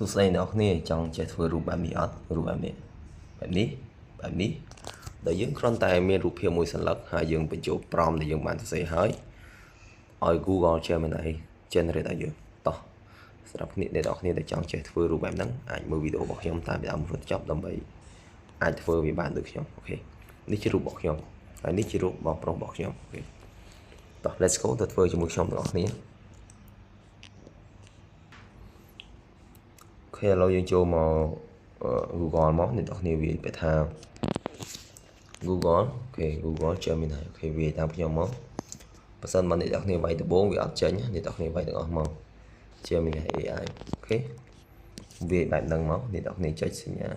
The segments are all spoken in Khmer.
សួស្តីអ្នកនរគ្នាចង់ចេះធ្វើរូបបែបនេះអត់រូបបែបនេះបែបនេះបែបនេះដែលយើងគ្រាន់តែមានរូបភាពមួយសន្លឹកហើយយើងបញ្ចូល prompt ដែលយើងបានសរសេរហើយឲ្យ Google Gemini generate ឲ្យយើងតោះសម្រាប់អ្នកនរគ្នាដែលចង់ចេះធ្វើរូបបែបហ្នឹងអាចមើលវីដេអូរបស់ខ្ញុំតាមពីដើមរហូតចប់ដើម្បីអាចធ្វើវាបានដូចខ្ញុំOK នេះជារូបរបស់ខ្ញុំហើយនេះជារូបរបស់ប្រុសរបស់ខ្ញុំOK តោះ let's go ទៅធ្វើជាមួយខ្ញុំទាំងអស់គ្នាOK ឥឡូវយើងចូលមក Google មកអ្នកនរគ្នាវាយពាក្យថា Google OK Google Gemini OK វាយតាមខ្ញុំមកបើសិនមកអ្នកនរគ្នាវាយដំបូងវាអត់ចេញអ្នកនរគ្នាវាយទាំងអស់មក Gemini AI OK វាយបែបហ្នឹងមកអ្នកនរគ្នាចុចសញ្ញា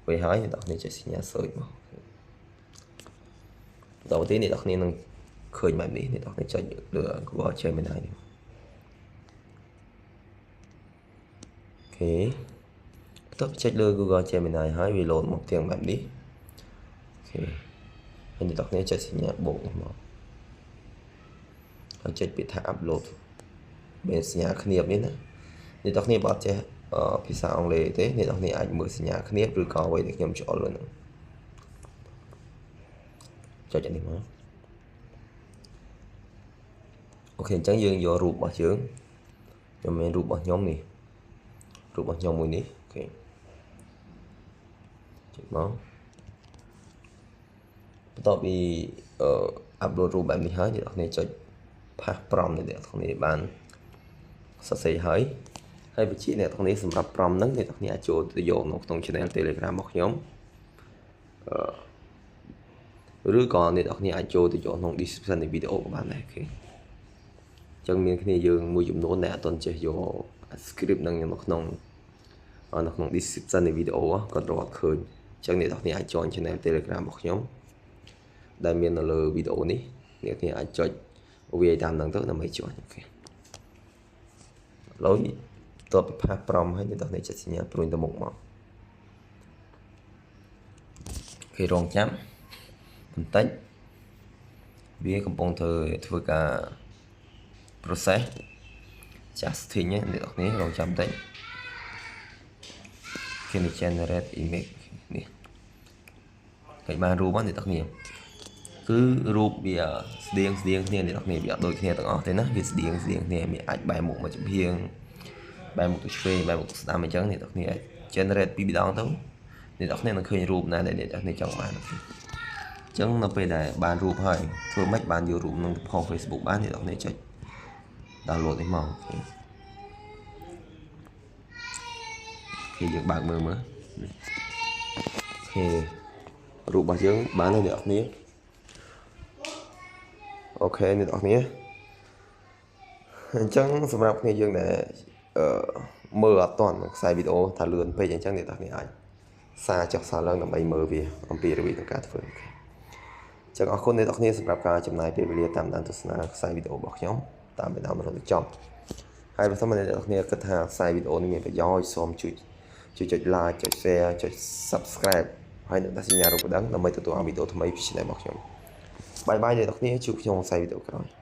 វាយហើយអ្នកនរគ្នាចុចសញ្ញា search មកបន្តទៅទៀតអ្នកនរគ្នានឹងឃើញបែបនេះអ្នកនរគ្នាចុចលើ Google Gemini នេះOK បន្ទាប់ចុចលើ Google Gemini ហើយវា load មកទាំងបែបនេះOK ហើយអ្នកនរគ្នាចុចសញ្ញាបូកនេះមកហើយចុចពាក្យថា upload មានសញ្ញាគ្នាបនេះណាអ្នកនរគ្នាបើអត់ចេះភាសាអង់គ្លេសទេអ្នកនរគ្នាអាចមើលសញ្ញាគ្នាបឬក៏អ្វីដែលខ្ញុំចូលលើហ្នឹងចុចអានេះមក OK អញ្ចឹងយើងយករូបរបស់យើងខ្ញុំមានរូបរបស់ខ្ញុំនេះរូបរបស់ខ្ញុំមួយនេះOK ចុចមកបន្ទាប់ពី upload រូបបែបនេះហើយអ្នកនរគ្នាចុច paste prompt អ្នកនរគ្នាបានសរសេរហើយហើយបញ្ជាអ្នកនរគ្នាសម្រាប់ prompt ហ្នឹងអ្នកនរគ្នាអាចចូលទៅយកនៅក្នុង channel Telegram របស់ខ្ញុំឬក៏អ្នកនរគ្នាអាចចូលទៅយកក្នុង description នៃវីដេអូក៏បានដែរ OK អញ្ចឹងមានគ្នាយើងមួយចំនួនដែលអត់ទាន់ចេះយក script ហ្នឹងនៅក្នុង description នៃវីដេអូគាត់រកអត់ឃើញអញ្ចឹងអ្នកនរគ្នាអាច join channel Telegram របស់ខ្ញុំដែលមាននៅលើវីដេអូនេះអ្នកគ្នាអាចចុចវាយតាមហ្នឹងទៅដើម្បី join OK ឥឡូវតបពី paste prompt ហើយអ្នកនរគ្នាចុចសញ្ញាព្រួញទៅមុខមកគេរងចាំបន្តិចវាកំពុងធ្វើការ process justing អ្នកនរគ្នារងចាំបន្តិចគេនេះ generate image នេះគេបានរូបហ្នឹងអ្នកនរគ្នាគឺរូបវាស្តៀងស្តៀងគ្នាអ្នកនរគ្នាវាអត់ដូចគ្នាទាំងអស់ទេណាវាស្តៀងស្តៀងគ្នាវាអាចបែរមុខមកចំហៀងបែរមុខទៅឆ្វេងបែរមុខទៅស្ដាំអញ្ចឹងអ្នកនរគ្នា generate ពីរដងទៅអ្នកនរគ្នានឹងឃើញរូបណាដែលអ្នកនរគ្នាចង់បានអញ្ចឹងនៅពេលដែលបានរូបហើយធ្វើម៉េចបានយករូបនឹងទៅផុស Facebook បានអ្នកនរគ្នាចុច download នេះមក OK យើងបើកមើលមើល OK រូបរបស់យើងបានហើយអ្នកនរគ្នាOK អ្នកនរគ្នាអញ្ចឹងសម្រាប់គ្នាយើងដែលមើលអត់ទាន់ខ្សែវីដេអូថាលឿនពេកអញ្ចឹងអ្នកនរគ្នាអាចសារចុះសារឡើងដើម្បីមើលវាអំពីរបៀបក្នុងការធ្វើ OK អញ្ចឹងអរគុណអ្នកនរគ្នាសម្រាប់ការចំណាយពេលវេលាតាមដានទស្សនាខ្សែវីដេអូរបស់ខ្ញុំតាមពីដើមរហូតដល់ចប់ហើយបើសិនមកអ្នកនរគ្នាគិតថាខ្សែវីដេអូនេះមានប្រយោជន៍សូមជួយជួយចុច like ចុច share ចុច subscribe ហើយនឹងដាក់សញ្ញារូបកណ្ដឹងដើម្បីទទួលបានវីដេអូថ្មីពី channel របស់ខ្ញុំbye bye អ្នកនរគ្នាជួបខ្ញុំខ្សែវីដេអូក្រោយ។